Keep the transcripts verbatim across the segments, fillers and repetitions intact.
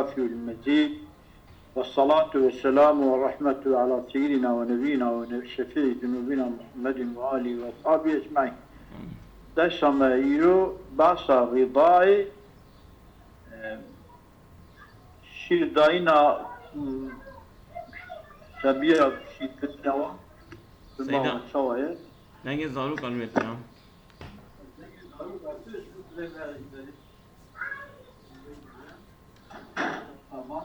الكافي المزيد، والصلاة والسلام والرحمة على سيدنا ونبينا وشفيع ذنوبنا محمد وآله وأصحابه أجمعين. Dersa me îro behsa rîdayê, e, şîrdayîna, m, sebiya şîrkirinê wan bi Seyda. Mala çawa ye? Dengê zarokan wê tê ya. Tamam.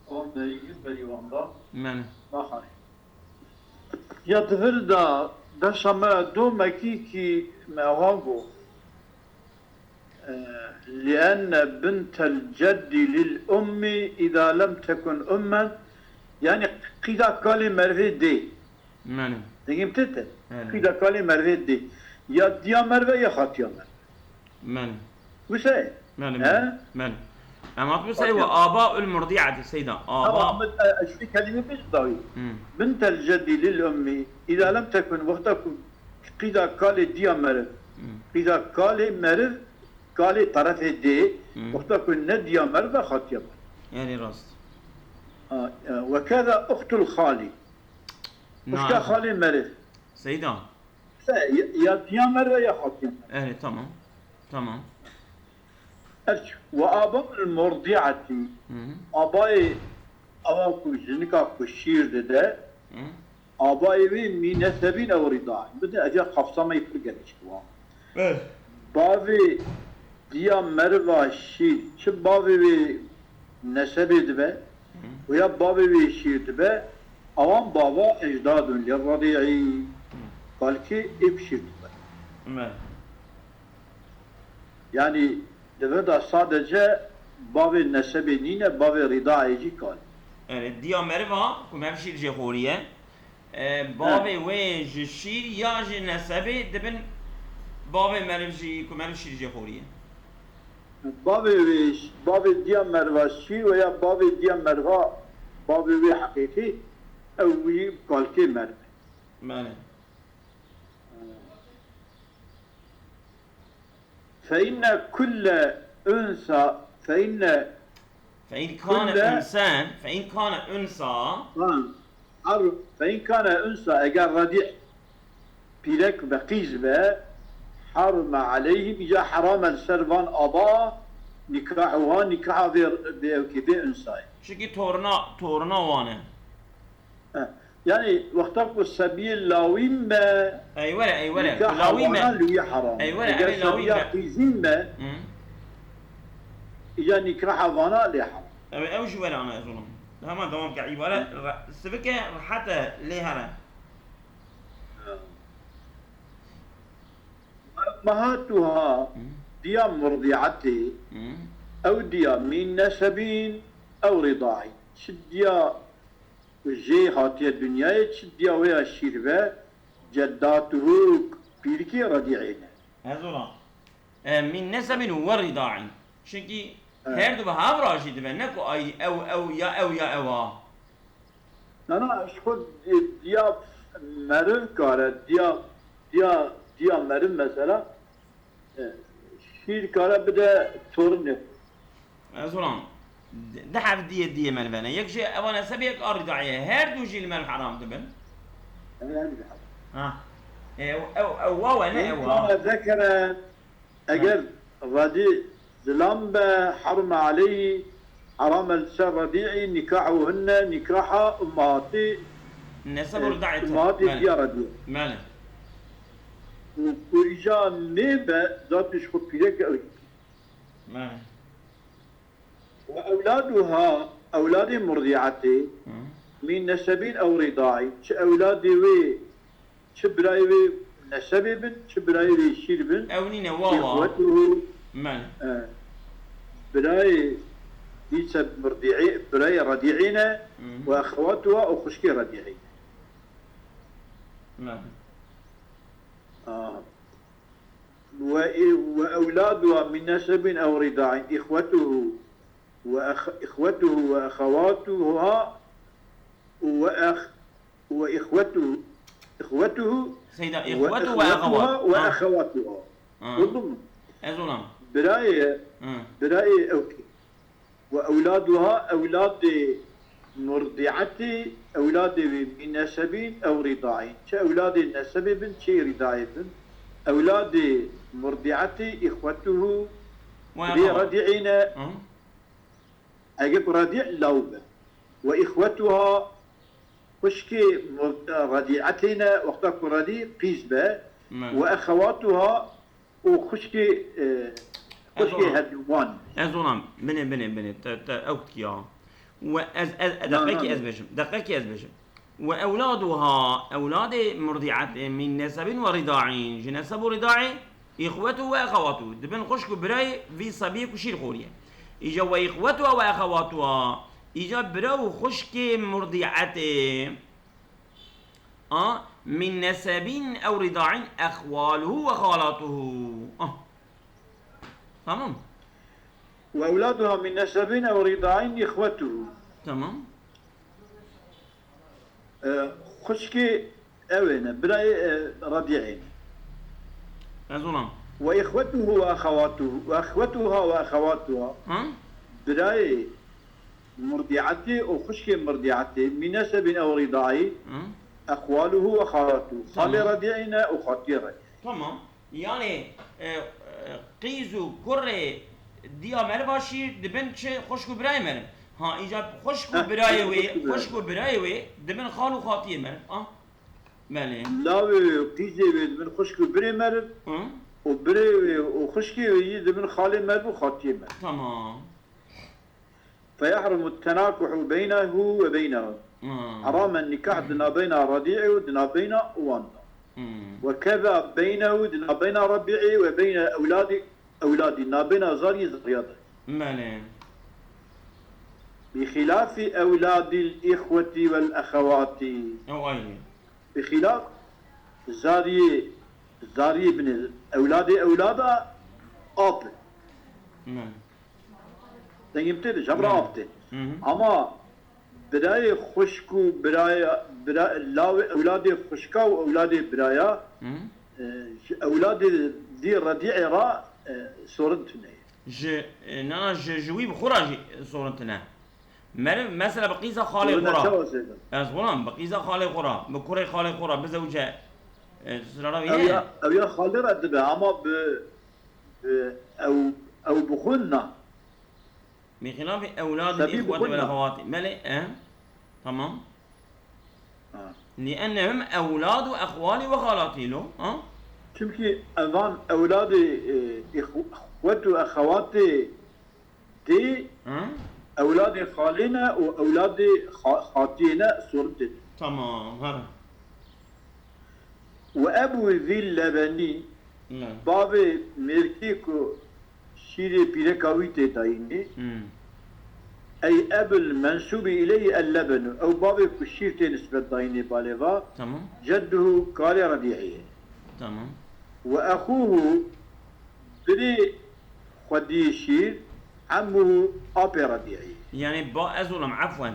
Orada berî wan da. Mene. Baharê. Ya di vir de dersa me domekî kî me ewa got. E, لأن بنت الجد للأم إذا لم تكن أما, yani qîda kalê merivê dê. Mene. Dengê min tê te. Mene. Qîda kalê merivê dê. Ya diya merive ya xatiya merive. Mene. Wisa ye? Mene, He? mene, mene. Em hat wisa ye ve aba ul murdi'ati seyda. Aba. Tamam, e, e, şu kelime biz dawi. Hmm. Bintel ceddi lil ummi. İza lem tekun, wexta ku qîda kalê diya meriv. Hmm. Qîda kalê meriv, kalê tarafê dê. Hmm. Wexta ku ne diya meriv ve xatiya meriv. Yani rast. Ha, e, ve keza uhtul khali. Xuşka xalê meriv. Seyda. Se, ya, ya diya meriv ya xatiya meriv. Evet, tamam. Tamam. Erç, ve abul murdi'ati. Hı hı. Abayê awa ku jinika ku şîr dide, Hı. abayê wê mî nesebîn ew rîdaîn. Bide, ev ya kapsamê pir geniş bû. Evet. Bavê diya meriva şîr, çi bavê wê nesebê dibe, Hı. û ya bavê wê şîr dibe, awan bava ecdadun lirradi'i. Hı. Kalkê ê ku şîr dibe. Evet. Yani, dibe da sadece bavê nesebê nîne, bavê rîdaê jî kal. Evet, diya meriva ku mevşîr jê xoriye. E, bavê wê ji şîr ya ji nesebê dibin bavê meriv jî ku meriv şîr jê xoriye. Bavê wê, bavê diya meriva şîr veya bavê diya meriva, bavê wê heqîqî, ew wî kalkê meriv. Mane. Fe inne kulle unsa, fe inne Fe in kane Kulle- unsen, fe in kane unsa. Ha, har-, fe in kane unsa, eger redî pîrek be, qîz be, harme aleyhim, îca heram e li ser van aba, nikahuha, nikaha vê, vê ewkê, vê unsayê. Çikî torna, torna wan e. He. Yani, wexta ku sebiyê lawîn be, Ey were, ey were, ku nikaha lawîn be. Vana li wî heram e. Ey were, Eger ev ê lawîn sebiya be. Qîzîn be, Hı. ya nikaha vana lê heram. Ew, ew jî were ana ez olam. Hema dewam ke îbare Hı. re-, sivike rehet e lê here. Hı. Mahatuha Hı. diya murdiatê, Hı. ew diya mîn nesebîn ew rîdaîn. Çi diya Ku jê hatiye dinyayê, çi diya wê ya şîr be, ceddatuhu, pîrikê redî'ê ne. Hezûra. E, min nesebin we rida'in. Çunkî Evet. her du bi hev re jî dibe, ne ku ay ew, ew, ya ew, ya ew a. Na, na, ji xwe di-, diya meriv kare, diya, diya, diya meriv mesela, E, şîr kare bide torinê xwe. Ez olam, di-, di hev diyê diyê merive ne. Yek jê ev a nesebê, yek a rida'ê. Her du jî li meriv heram dibin. Ev her du heram. Ha. E, ew, ew, ew waw e, ne ew a? Zekere, eger Ha. redî zilam be, harme aleyhî, heram e li ser redî'î, nikahuhunne, nikaha ummahatî, Neseb û e, rida'ê te. ummahatî Bele. diya redî'ê. Bele. Û ku îca nêbe, zatî ji xwe pîrek e. Me. Ve ewladuha, ewladê murdiatê, Hı. min nesebîn ew rîdaî, çi ewladê wê, çi birayê wê nesebê bin, çi birayê wê şîr bin, Ew nîne, wa, wa. Îxwetuhu, Me. e, birayê dîse murdiî, birayê redîî ne, Hı. ve exewatuha û xwişkê redîî ne. Me. A. Ve, ve ewladuha min nesebin ew rîdaîn, îxwetuhu ve ex-, îxwetuhu ve exewatuha ve ex-, ve îxwetu-, îxwetuhu Seyda, ve îxwetu ve exewatuha exewat. ve Ha. exewatuha. Ha. Anladın mı? Ez olam. Birayê, Hı. birayê ewkê. Ve ewladuha, ewladê murdi'etê, ewladê wê min nesebin ew ridain. Çi ewladê nesebê bin, çi rîdayê bin. Ewladê murdi'etê, îxwetuhu, Ve vê ehawa. Redi'î ne, Hı. Eger ku redi' law be. Ve îxwetuha, xwişkê mur-, redi'etê ne, wexta ku redi' qîz be. Me. Ve exewatuha, û xwişkê, e, Ez xwişkê ona. Her wan. Ez ona, binê, binê, binê, te, te ew dikiya. Ve ez, ez, Na, deqekî na, ez na. Bêjim, deqekî ez bêjim. Ve ewladuha, ewladê murdi'etê min nesebin ve ridain, ji neseb û ridaê, îxwetu ve exewatu, dibin xwişk û birayê vî sebiyê ku şîr xoriye. Îca ve îxwetuha ve exewatuha, îca bira û xwişkê murdi'etê, A, min nesebin ew ridain exwaluhu ve xalatuhu. Ah. Tamam. Ve ewladuha min nesebin ew ridain îxwetuhu. Tamam. E, xwişkê ew ê ne, birayê, e, Redi'ê ne. Ez ona. Ve îxwetuhu ve exewatuhu, ve îxwetuha ve exewatuha. Ha? Birayê Murdi'etê û xwişkê murdi'etê, min nesebin ew ridaî, Hı. Exwaluhu ve xalatuhu. Xalê Tamam. Redi'î ne û xatiyê Redi'î. Tamam. Yani, e, e, qîz û kurê diya meriva şîr dibin çi xwişk û birayê meriv. Ha, îca xwişk û Heh, birayê wê, xwişk û birayê. Xwişk û birayê wê dibin xal û xatiyê meriv. Ah, belê. Lawê wê û qîzê wê dibin xwişk û birê meriv. Hı. Û birê wê û xwişkê wê yî dibin xalê meriv û xatiyê meriv. Tamam. فيحرم التناكح بينه وبينها. Hmm. Heram e nîkah di navbeyna Redî'ê û di navbeyna wan de. Hmm. وكذا بينه, di navbeyna Redî'ê, وبين أولاد أولادي, navbeyna zarî zariya de. Belê. بخلاف أولاد الإخوة والأخوات. Ew ayrı. Bi xîlaf zariyê, zariyê binê, ewladê ewlada ap e. Ne. Dengê min tê de, ji hev re Ne. ap tê. Hı hı. Ama birayê xwişk û biraya, bira-, lawê ewladê xwişka û ewladê biraya, Hı hı. e, ji ewladê dî Redî'ê re, e, sorin tune ye. Ji, e, nana ji, ji wî bi xwe re jî sorin tune. Meriv, mesela bi qîza xalê Wina xwe re. Çawa zêde? Ez xwe re, bi qîza xalê xwe re, bi kurê xalê xwe re, bizewce, e, sirara wî Ew ne? Ya, ew ya xalê re dibe, ama bi, bi ew, ew bi xwe na. Bi xilafî ewladil Sebî bi îxwetî xwe wel na. Exewatî. Belê, e? Tamam. Ha. Li'ennehum ewladu exwalî ve xalatî lo. Ha? Çimkî evan ewladê, e, îxw-, îxwet û exewatê dê, Hı? Ewladê xalê ne û ewladê xa-, xatiyê ne sorin tê. Tamam, her. Ve ebu zîl lebenî, Ne. Bavê mêrkê ku şîrê pîreka wî tê dayînê. Hmm. Ey ebul mensûbî ileyhi el lebenu. Ew bavê ku şîr tê nisbet dayînê balê va. Tamam. Cedduhu kalê Redî'ê ye. Tamam. Ve exûhu birê xwediyê şîr, emmuhu apê Redî'ê. Yani ba-, ez olam, efwen.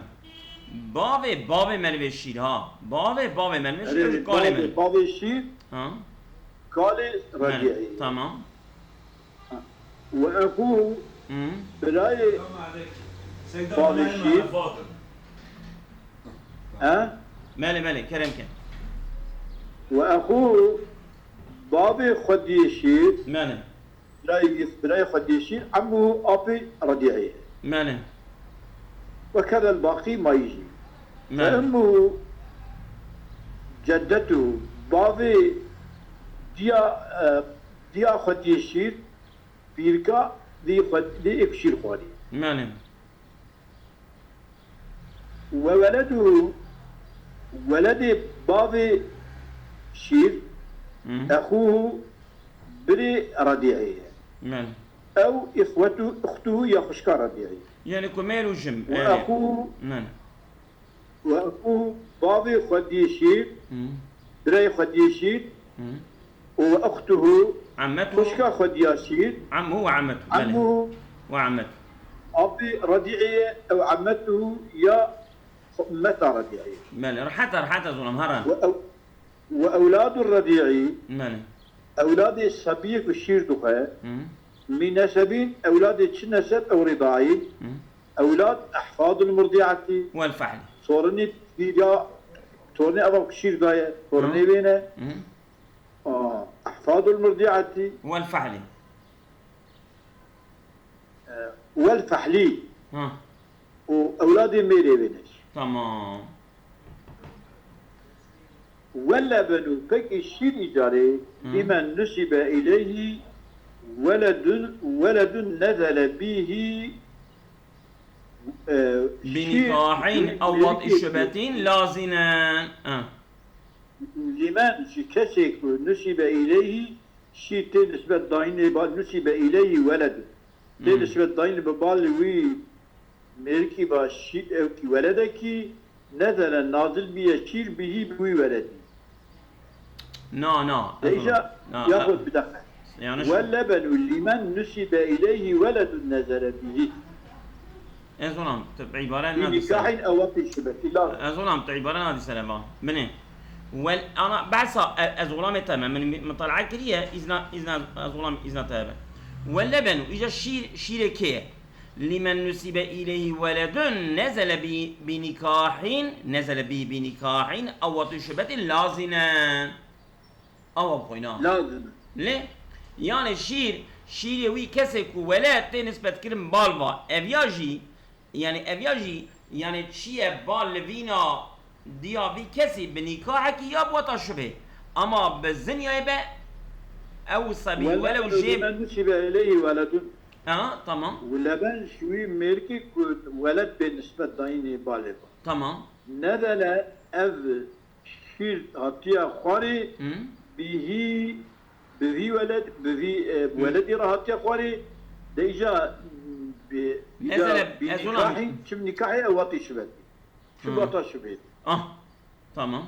Bavê, bavê merivê şîr ha. Bavê, bavê merivê şîr, Erê, ew ji kalê bavê, min. Bavê şîr, Ha? Kalê Redî'ê. Tamam. Ve exûhu Hı. Birayê Seyda bavê Meryem şîr. Fadil. He? Belê, belê, kerem ke. Ve exûhu bavê xwediyê şîr. Belê. Birayê, birayê xwediyê şîr, emû apê Redî'ê. Belê. Ve kedel baqî mayî jî. Belê. Ve emmuhu ceddetuhu, bavê diya, e, diya xwediyê şîr, pîrka dî xwe-, dî êk şîr xwarî. Belê. Ve weleduhu, weledê bavê şîr, Hı hı. Exûhu, birê Redî'ê ye. Belê. Ew îxwetu, uxtuhu ya xwişka Redî'ê. Yani ku mêr û jim, Ve yani. Exûhu, Belê. Ve exûhu, bavê xwediyê şîr, Hı. Birayê xwediyê şîr, Hı. Û uxtuhu, Emmetuhu. Xwişka xwediya şîr. Emmuhu ve emmetuhu. Belê. Emmuhu. Ve emmetuhu. Apê Redî'ê ye, ew emmetuhu ya xwe-, ummeta Redî'ê ye. Belê, reheta, reheta zolam, hara. Ve ew-, ve ewladu Redî'î, Belê. Ewladê sebiyê ku şîr dixwe, Hı. Min nesebîn, ewladê çi neseb ew rîdaî, Hı. Ewlad, ehfadul murdi'atî. Wel fehlî. Torinî pîra, torinê eva ku şîr daye, torinê Hı. wê ne. Hı. Aa, ehfadul murdi'atî. Wel fehlî. E, wel fehlî. Ha. Û ewladê mêrê wê ne. Tamam. Wellebenu, pekî şîr îcarê, Hı. limen nusibe ileyhi weledun, weledun nezele bîhi, e, şîr Binikahin ew wadî şubetin lazinen. Ha. Limen, ji kesê ku nusibe ileyhi, şîr tê nisbet dayînê ba, nusibe ileyhi weledun. Tê Hmm. nisbet dayîn li bi balê wî mêrikî va şî-, ewkî weledekî, nezele nazil biye şîr bihî bi wî weledî. Na, na, De ez îja ona. Na, yaxud e, bi deqe. Yanlış. Wellebenu limen nusibe ileyhi weledun nezele bihî. Ez onam, tu îbare Bi nadî ser. Nikahin ew wekî şibetî la. Ez onam, tu îbare nadî ser eva. Binê. Wel, ana, behsa, e, ez olamê te me, min, min tal'a kiriye, izna, izna, ez olam, izna te be. Wellebenu, îja şîr, şîrê kê ye? Limen nusibe ileyhi weledun nezele bi, bi nikahin, nezele bi, bi nikahin, ew wekî şubetin lazinen. Awa bixwîna. Lazim. Lê, yani şîr, şîrê wî kesê ku weled tê nisbetkirin bal va. Ev ya jî, yani ev ya jî, yani çi ye bal li vîna diya vî kesî bi nîkahekî ya bi weta şubê. Ama bi zinyayê be ew sebî welew jê. Limen nusibe ileyhi weledun. Ha, tamam. Leben ji wî mêrikî ku weled bê nisbet dayînê balê va. Tamam. Nezele ev şîr hatiye xwarê, Hı. bihî, bi vî weled, bi vî, e, Hı. weledî re hatiye xwarê, de îja bi, îja Nezele, bi ez ona nîkahî, çim nîkahê ew wetî şibetî. Çim Hı. weta şibetî. Ah, tamam.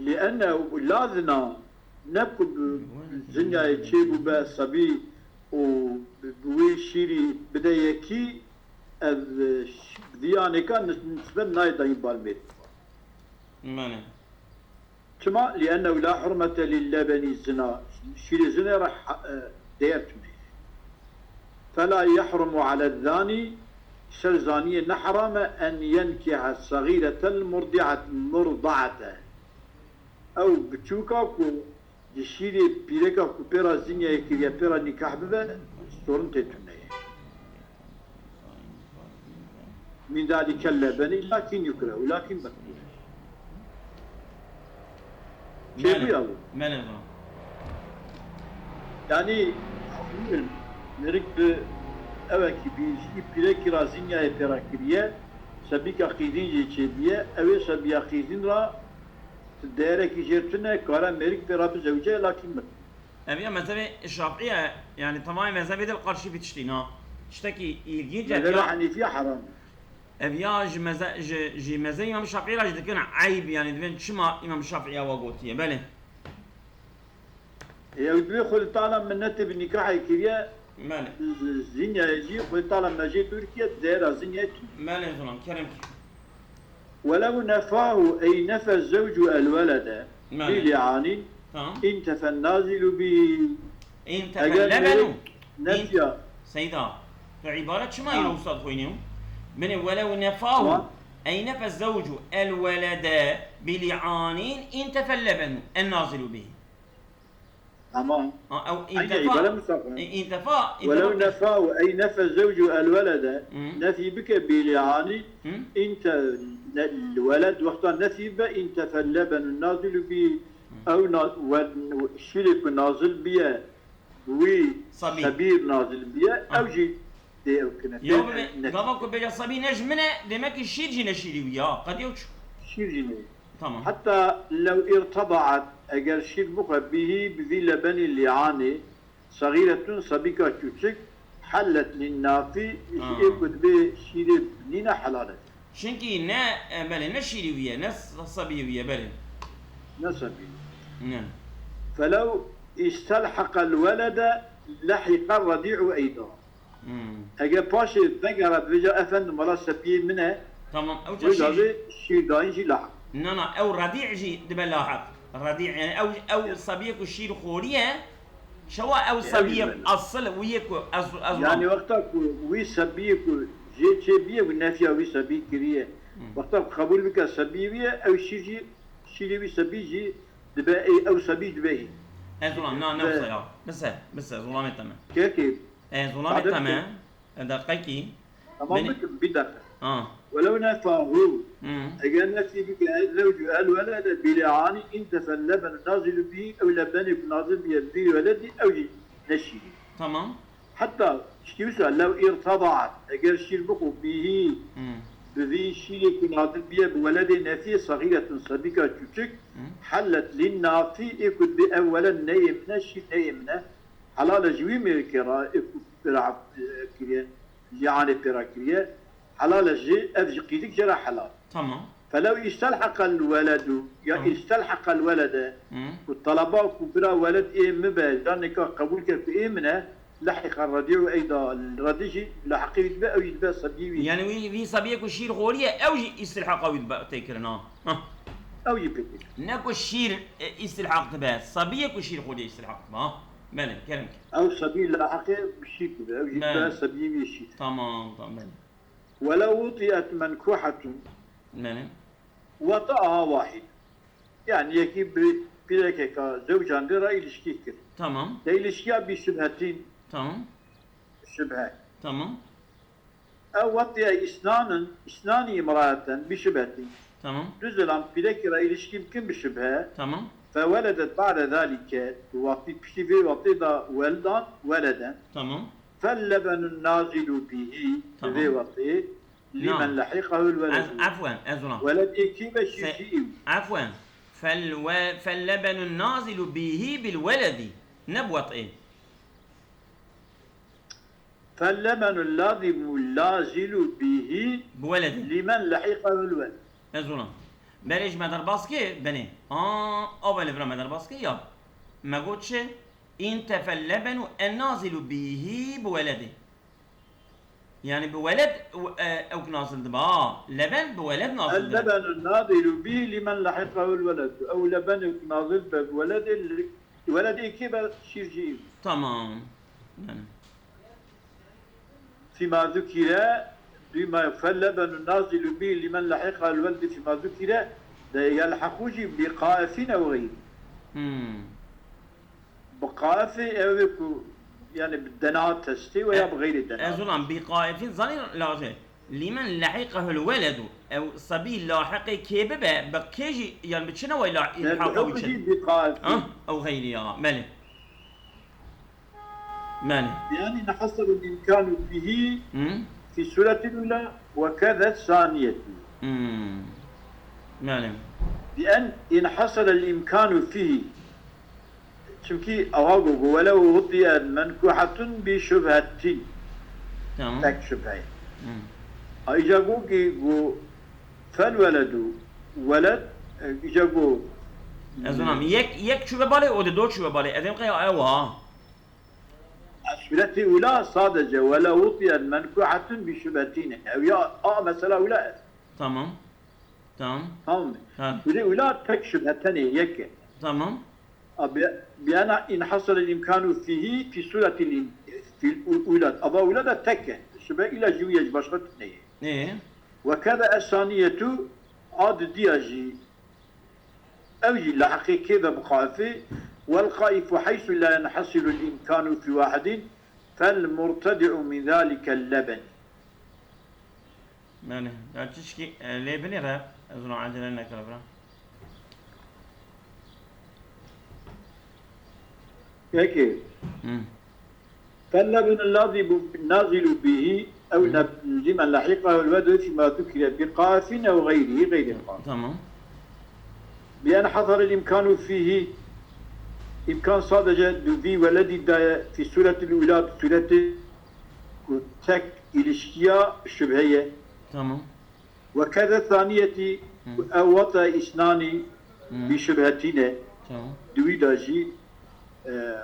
Li'ennehu lazina, ne ku bi zinyayê çêbûbe sebî û bi wê şîrî bide yekî, ev, e, ş-, viyanêka nis-, nisbet nayê dayîn bal mêrî. Mane. Çima? Li'ennehu la hurmete lil lebeni zina. Şîrê zinê re ha-, e, değer tune. Fela yehrumu ale zani, ser zaniyê ne heram e, en yenkiha sagîretel murdi'at-, murdaate. Ew biçûka ku ji şîrê pîreka ku pê re zinyayê kiriye, pê re nîkah bibe, sorin tê tune ye. Min zalike lebeni lakin yukrehu, lakin mekruh. Çêbûya wî. Mene va. Yani, mêrik bi ewekî bi jî pîrekî ra zinyayê pê ra kiriye, sebîka qîzîn jê çêbûye, ew ê sebiya qîzîn ra derekî jê tune, kare mêrik pê ra bizewce, lakin mekruh. Ev ya mezhebê Şafî ye, yani tamamê mezhebê de li qarşî vî tiştî na. Tiştekî îlginç e, Mezhebe ya Henîfî heram e. Ev ya ji meze-, ji, ji mezhebê Îmam Şafî re jî dikin eyb, yani dibên çima Îmam Şafî ya wa gotiye. Belê. Ew divê Xwedê Teala minnetê bi nîkahê kiriye, Belê. z-, zinyayê jî Xwedê Teala mejê dûr kiye, zehra zinyayê tune. Belê zilam, kerem ki. Welew nefahu ey nefe zewcu el welede Mane. bi li'anin Tamam. intefen nazilu bi. Intefen Eger lebenu. mêrik nefiya. Seyda, tu îbare çima Ha. îro wisa dixwînî? Binê welew nefahu Tamam. ey nefe zewcu el welede bi li'anin intefen lebenu en nazilu bi. Tamam. Ha, ew Aynı intefa, ibare misafir. e, intefa, Welew intefa. nefa û ey nefe zewcu el welede, Hı. nefî bike bîlî anî, Hı. Inte, ne, weled wexta nefî be, intefel lebenu nazilu bî, Hı. ew na, we, şîrê ku nazil biye, wî Sabî. sebîr nazil biye, Ha. ew jî dê ew kine. Ya Tê bibe, ne- gava ku bêja sabî ne ji min e, demek ki şîr jî ne şîrî wî ya. Qedî ew çi? Şîr jî ne. Tamam. Heta lew irtedaat, eger şîr bixwe bihî bi vî lebenî lîanê, saxîretun, sebîka çûçik, hellet lînnafî, ji Ha. ê ku dibê şîrê nîne helal e. Çinkî ne, e, belê, ne şîrî wî ye, ne s-, sebî wî ye, belê. Ne sebî. Ne. Felew istelheqel welede lehiqer redî'u eyda. Hmm. Eger paşê vegera bêja, efendim, wela sepiyê min e, Tamam, ew wê çaşî gavê jî şîrdayîn jî laheq. Na, na, ew redî jî dibe laheq. Redî, yani ew, ew Ya. sebiyê ku şîr xoriye, Şewa ew sebiyê esil wî yê ku ez, ez Yani wexta ku wî sebiyê ku jê çê bîye, ku nefiya wî sebî kiriye. Wexta ku qebûl bike sebiyê wî ye, ew şîr jî, şîrê wî sebî jî dibe, ê, ew sebî dibe hîn. Ez ulan, na, ne wisa ya. Bise, bise, zulamê te me. Kekê. E, zulamê te me. E, deqekî. Tamam, bikim, bir dakika. Ha. Welew nefahu. Hı. Eger nefî bike, el-zewcu el-welede bi li'ani intefel lebenu nazilu bihi, ew lebenê ku nazil biye bi weledî, ew jî ne şîrî. Tamam. Heta ştî wisa, lew irtadaat, eger şîr bixwe bihi, Hı. bi vî şîrê ku nazil biye bi weledê nefî, sagiretun, sebîka çûçik, Hı. hellet lin nafi, ê ku dibê ev weled neyê min e, şîr neyê min e, helal e ji wî mêrikê re, ê ku pê re, e, kiriye, li'anê pê re kiriye, helal e ji, ev ji qîdik jê re helal. Tamam. Felew istelheqel weledu, ya Tamam. istelheqel welede, Hı. ku talaba ku bira weled ê min be, canika qebûl kir ku ê min e, lehiqa redî'u eyda, redî jî lehiqê wî dibe, ew jî dibe sebiyê wî. Yani wî, vî sebiyê ku şîr xoriye, ew jî istilhaqa wî dibe tê kirin, ha. Hah. Ew jî pê tê kirin. Ne ku şîr, e, istilhaq dibe, sebiyê ku şîr xoriye istilhaq dibe, ha. Belê, kerem ki. Ew sebî lehiqê bi şîr dibe, ew jî Belê. dibe sebiyê wî şîr. Tamam, tamam, belê. Welew wuti'et menkuhatun Belê. wata'aha wahid. Yani yekî bi pîrekeka zewcandî re îlişkî kir. Tamam. De îlişkiya bi şubhetîn. Tamam. Şubhe. Tamam. Ew wati'e isnanin, isnani imraeten bi şubhetîn. Tamam. Du zilam pîrekî re îlişkî bikin bi şubhe. Tamam. Feweledet ba'de zalike, wextî piştî vê wextê de weldan, weleden. Tamam. Fellebenun nazilu bihi, Tamam. vê wextê, Na. limen lehiqahul Ez, weledu. Efwen, ez ona. Weled ê kî ve Se, şîrcî. Efwen. Fel we, fellebenun nazilu bihi bil weledi. Ne bi wet'ê. Fellebenun lazimu, lazilu bihi Bi weledi. limen lehiqahul weled. Ez ona. Berê ji me derbas kê, benê. A, a belê vira me derbas kê, ya. Me got çi? Intefel lebenu en nazilu bihi bi weledi. Yani bi weled, e, ew nazil dibe. Ha, leben bi weled nazil dibe. El lebenu nazilu bihi limen lehiqahul weledu. Ew leben ew nazil be bi weledê li, weledê kê be şîrcî. Tamam. Yani. Fîma zukire, duyma fel lebenu nazilu bihi limen lehiqahul weledu fîma zukire, de yelhequ jî bi qaifin ew xeyrî. Hmm. Bi qaifê ew ê ku, yani bi dena testê veya bi xeyrê dena. Ez ulan bi qaifin zanî lajê. Limen lehiqehul weledu. Ew sebî lahiqê kê bibe, bi kê jî, yani bi çi neway la Ne, ilhaqa bi wî çi? jî bi qaifin. Ha? Ew xeyrî ya, belê. Belê. Yani nehasal imkanu fihi Hı? fi suretil ula ve keze saniyeti. Hmm. Belê. Bi en inhasal imkanu fihi. Çimkî ewa got, got, "Welew wutiye menkuhatun bi şubhetin." Tamam. Tek şubhe. Hmm. A, îca got ki, got, "Fel weledu." Weled, e, îca got. Ez onam. Yek, yek çûbe balê, o de do çûbe balê. Edem qey ew ha. Sureti ula sadece, "Welew wutiye menkuhatun bi şubhetin." Ew ya, a, mesela ula. Tamam. Tamam. Tamam mı? Ha. Biri ula tek şubhe tenê yeke. Tamam. Abi, bi ena inhasal imkanu fihi fi suretil im-, fil u-, ulat. Ava ula da teke. Şubhe ila jiwiye ji başka tuneye. Ee? Ve keda esaniyetu ad diya jî. Ew jî li heqê kê ve bi qaifê. Wel qaifu heysu la yenhasilul imkanu fi wahidin. Fel murtedi'u min zalikel leben. Yani, ya tişkî, e, lê binêre, ez ona acele nekir bira. Peki. Hı. Fellebnu lazibu, nazilu bihi, ew Hı. leb-, limen lahiqahu el-wedu fîma zukire bi qafin ew gayrihi, gayri qaf. Tamam. Bi en hasarel imkanu fihi, imkan sadece du vî weledî daye, fi suretil ula, bi sureti ku tek ilişkiya şubheye. Tamam. Ve keze saniyeti, Hı. ew wata isnani Hı. bi şubhetine. Tamam. Di wî de jî, e,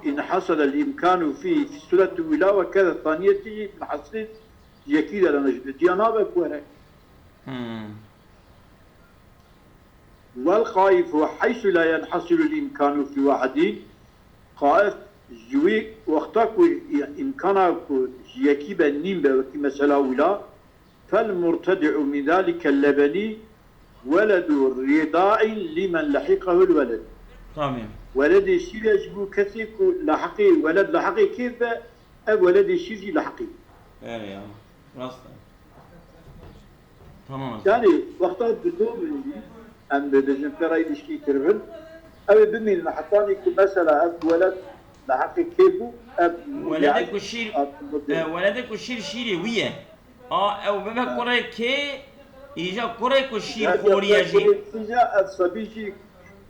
in hasarel imkanu fi, fi suretil ula ve keze saniyeti jî, hasil yekî de dene ji diya nabe ku were. Hı. Wel qaifu heysu la yenhasilul imkanu fi wahidin. Qaet, ji wî wexta ku î-, îmkana ku ji yekî be nîm be, wekî mesela wila, فالمرتضع من ذلك اللبن ولد رضاع لمن لحقه الولد. Tamam. Weledê şîr e ji bo kesê ku lehiqê, weled lehiqê kê be, ev weledê şîr jî lehiqî. Erê ya. Rast e. Tamam. Yani, wexta bi dor em bibêjin pêra îlişkî kiribin, ew ê bimînin hetanî ku mesela ev weled lehiqê kê bû, ev Weledê ku şîr, e, weledê ku şîr şîrê wî ye. A, ew bibe kurê kê, îja kurê ku şîr xorî ye jî. Îja ev sebî jî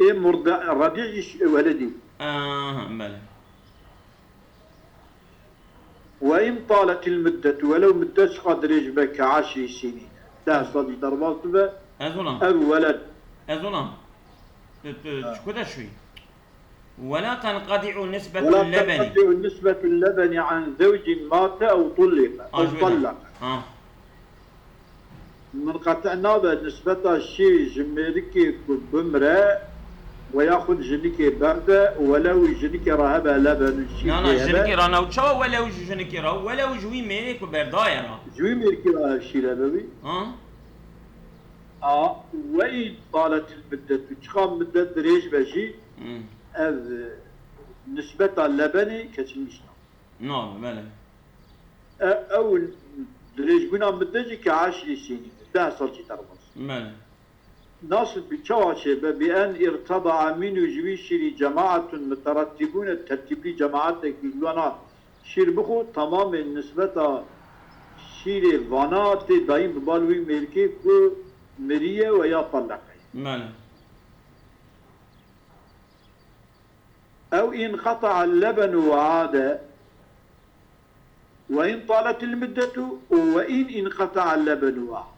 ê murda, redî jî weledî. Aha, belê. وإن طالت المدة, welew mudde çiqa dirêj be, ke eşrî sînîn, deh sal jî derbas bibe, Ez ona. Ev weled. Ez ona. Tu, tu, Ha. çiku de şûyî? ولا تنقطع نسبة ولا اللبن. تنقطع نسبة اللبن عن زوج مات أو طلق، أو Ajweda. طلق. Ha. Minqete nabe nisbeta şîr ji mêrikê ku bimre, we yaxud jinikê berde, welew jinikê re hebe leben û şîr Na, na, pê hebe. Jinikê re ne, çawa welew ji jinikê re, welew ji wî mêrê ku berdaye re. Ji wî mêrikê re ev şîr hebe wî. Ha? A, وإن طالت المدة, çiqa middet dirêj be jî, Hmm. ev, e, nisbeta lebenê keçilmîş nabe. Nabe, belê. E, ew dirêjbûna midde jî ke eşrî sînî, deh sal jî derbas. Belê. Nasıl bi çawa çêbe, بأن ارتضع منه, ji wî şîrî جماعة مترتبون, tertîblî cemaetekî ji wana şîr bixwe, tamamê nisbeta şîrê vana tê dayîn bi bal wî mêrikê ku miriye we ya taleqe. Belê. أو انقطع اللبن وعاد، وإن طالت المدة، وإن انقطع اللبن وعاد.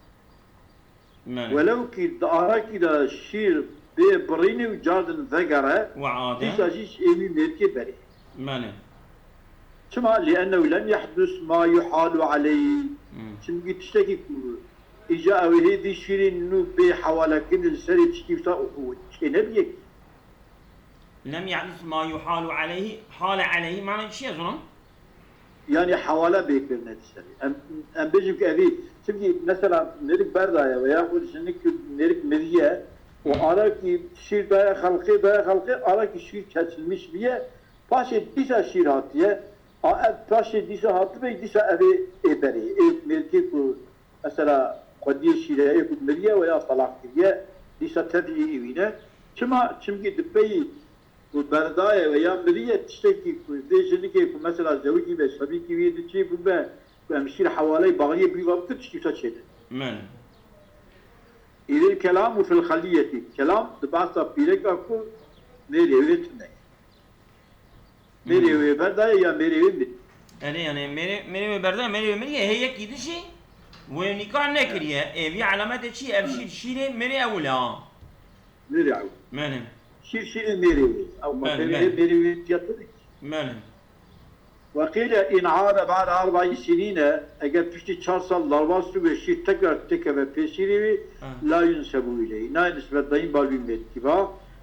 Belê. Welew kî di arakî de şîr bê birînê û cardin vegere, We'ade. Dîsa jî ji êwî mêrikê berê. Belê. Çima? لأنه لم يحدث ما يحال عليه. Hmm. Çimkî tiştekî ku îca ew ê hê dî şîrên nû bê hewalekirin li serê tiştî wisa çê nebiye kî. لم يحدث ما يحال عليه، حال عليه معنی çi ye, zonan? Yani hewale bê kirine li serê. Em, em bêjin ku evî, çimkî mesela mêrik berdaye we yaxud jinik, mêrik miriye û Hı. arakî şîr daye xelqê, daye xelqê, arakî şîr keçilmiş biye, paşê dîsa şîr hatiye, a ev paşê dîsa hatibe, dîsa ev ê, ê berê, ê mêrikê ku mesela xwediyê şîreyê ku miriye we ya telaq kiriye, dîsa tevî êwî ne. Çima? Çimkî di peyî ku berdaye we ya miriye, tiştekî ku vê jinikê ku mesela zewicî be, sebîkî wî diçî bûbe, ku em şîr hewaleyê baxiyê bi wî ve bikin, tiştî wisa çêne. Min. إذ الكلام في الخلية, kelam di behsa pîreka ku mêrê wê tune ye. Mêrê Hmm. wê berdaye ya mêrê wê mirî. Erê, yani mêrê, mêrê wê berdaye, mêrê wê mirî ye, hê yekî dişî wê nîka nekiriye. Ê, vî elametê çi? Ev şîr, şîrê mêrê ewil e, ha. Mêrê ewil. Belê. Şîr, şîrê mêrê wê. Ew Belê, maseyê belê. Mêrê wê tiya tune. Belê. وقيل إن عاد بعد أربع سنين, eger piştî çar sal derbas bûbe şîr tekrar têkeve pê şîrê wê, Ha. لا ينسب إليه, nayê nisbet dayîn bal wî mêrikî va,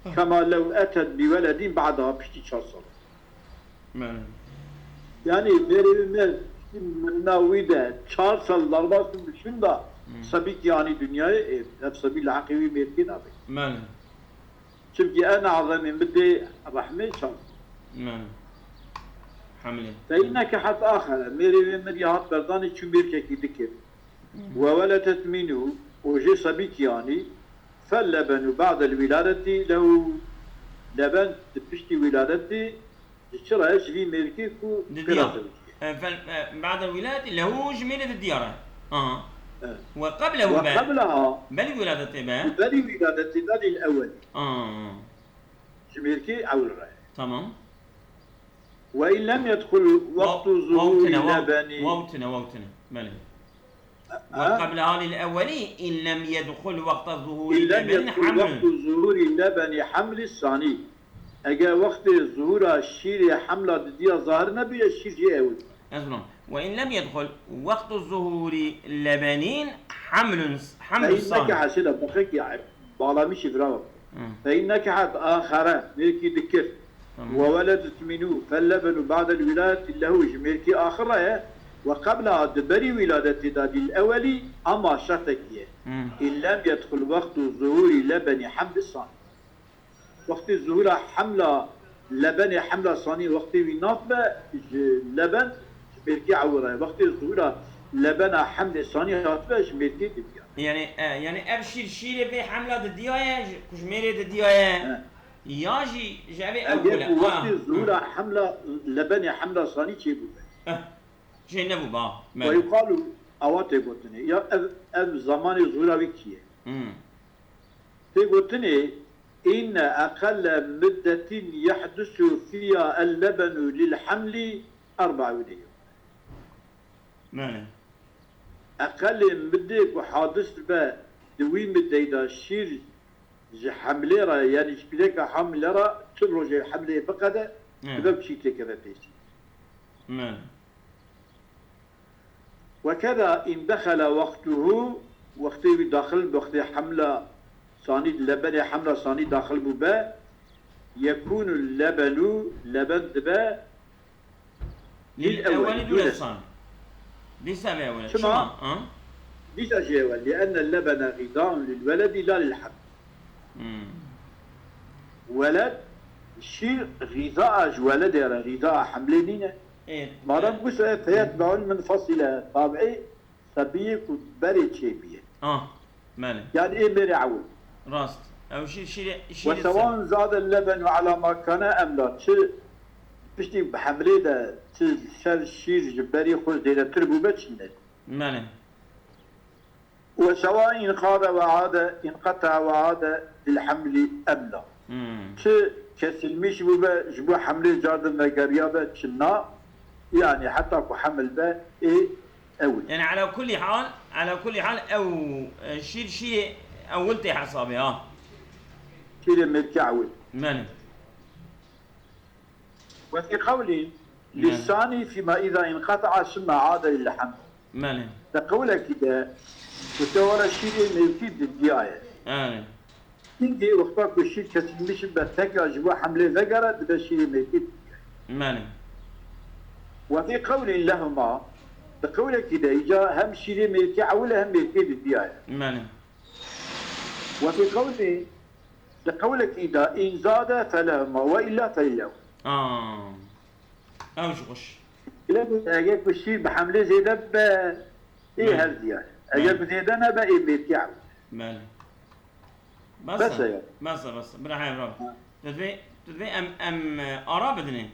Ha. كما لو أتت بولد بعدها, piştî çar sal. Belê. Yani mêrê wî mêr, piştî mirina wî de çar sal derbas bûbe şûnda Hmm. sebîkî anî dinyayê, ê, ev sebî li heqê wî mêrikê nabe. Belê. Çimkî en azemî midê rehmê çar. Belê. Hemlê. فإن نكحت آخر, mêrê wê mirî hat berdanê çû mêrkekî dikir. Hı. وولدت منه, û jê sebîkî anî, فاللبن بعد الولادة له, leben di piştî wîladetê ji çi re ye? Ji vî mêrkê ku Didiya. pêra zewicî ye. E, fel, e, بعد الولادة له ji mêrê didiya re. Aha. Evet. وقبله be. وقبلها, Belî wîladetê be. Belî wîladetê de lil ewelî. Aa. Ji mêrkê ewil re. Tamam. وإن لم يدخل وقت Waw, waw ظهور tine, waw, اللبن. Waw tine, waw tine. Belê. Ha? وقبلها للأول إن لم يدخل وقت ظهور إن لم اللبن يدخل حمل. وقت ظهور اللبن حمل الثاني. Eger wextê zuhûra şîrê hemla didiya zahir nebiye, şîr jê ewil. Ez bilam. وإن لم يدخل وقت ظهور اللبن حمل، حمل فإن الثاني. نكحت, şêle bexekî, bala min şî vira. Hı. فإن نكحت آخر, mêrkî dikir. Tamam. وولدت منه فاللبن بعد الولادة له, ji mêrkê axir re ye, وقبلها, di berî wîladetê de, للأول, ama şertekî ye. Hmm. إن لم يدخل وقت ظهور لبن حمل الصاني. Wextê zuhûra hemla lebenê hemla sanî wextê wî nat be, ji leben, ji mêrkê ewil re ye. Wextê zuhûra lebena hemlê sanî hatibe, ji mêrkê didiya. Yani, e, yani ev şîr, şîrê vê hemla didiyaye, ji, ku ji mêrê didiyaye, He. Ya jî ji evê ew Eger gule. Ku wextê Ha. zuhûra hemla, lebenê hemla sanî çêbûbe. Eh, jê nebû ba. Ve yuqalu, awa tê gotinê. Ya ev, ev zamanê zuhûra wî kî ye? Hmm. Tê gotinê, إن أقل مدة يحدث فيها اللبن للحمل أربعون يوما. Belê. Eqelê midê ku hadis dibe di wî mideyî de şîr ji hemlê re, yanî ji pîreka hamile re çil rojê hemlê biqede, Evet. dibe ku şîr têkeve pêşî. Belê. وكذا إن دخل وقته, wextê wî daxil, wextê hemla sanî, lebenê hemla sanî daxil bûbe, يكون اللبن, leben dibe, للأول دون الصاني. Dîsa vê ewil. Çima? Çima? Ha? Dîsa jê ewil. لأن اللبن غذاء للولد لا للحمل. Hmm. Weled, şîr, xîzaa ji weledê re, xîzaa hemlê nîne. Ê, Madem e, wisa ye, فيتبع المنفصل, tabiî, sebiyê ku berê çêbûye. Ah, belê. Yani ê mêrê ewil. Rast. Ew şîr, şîrê, şîrê وسواء زاد اللبن على ما كان أم لا. Çi piştî bi hemlê de, çi ser şîr ji berî xwe zêdetir bûbe çi ne. Belê. وسواء انقضى وعاد، انقطع وعاد للحمل أم لا. Hmm. Çi kesilmiş bûbe, ji bo hemlê cardin vegeriya be çi na, yani heta ku hemil be, ê ewil. Yani ala kulli hal, ala kulli hal ew, e, şîr, şîrê ewil tê hesabê ha. Şîrê mêrkê ewil. Belê. وفي قول Belê. للصاني فيما إذا انقطع ثم عاد للحمل. Belê. Di qewlekî de, ku te were şîrê mêrkî didiyaye. Belê. Hingê wexta ku şîr kesilmiş be, tekrar ji bo hemlê vegere, dibe şîrê mêrkî didiyaye. Belê. وفي قول لهما, di qewlekî de, îca hem şîrê mêrkî ewil e, hem mêrkê didiyaye. Belê. وفي قول, di qewlekî de, إن زاد فلهما وإلا فللأول. Aa. Ew jî xweş. Lê eger ku şîr bi hemlê zêde be, ê Belê. her diyar. Eger Belê. ku zêde nebe, ê mêrkî ew. Belê. Bes Bes e. e ya. Bes e, bes e. Bira heye, bravo. Ha. Tu divê, tu divê em, em, e, ara bidinê.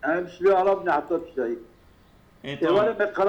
Em şibê ara bidinê heta tu dayî. Ê, Ê, tamam. were me qala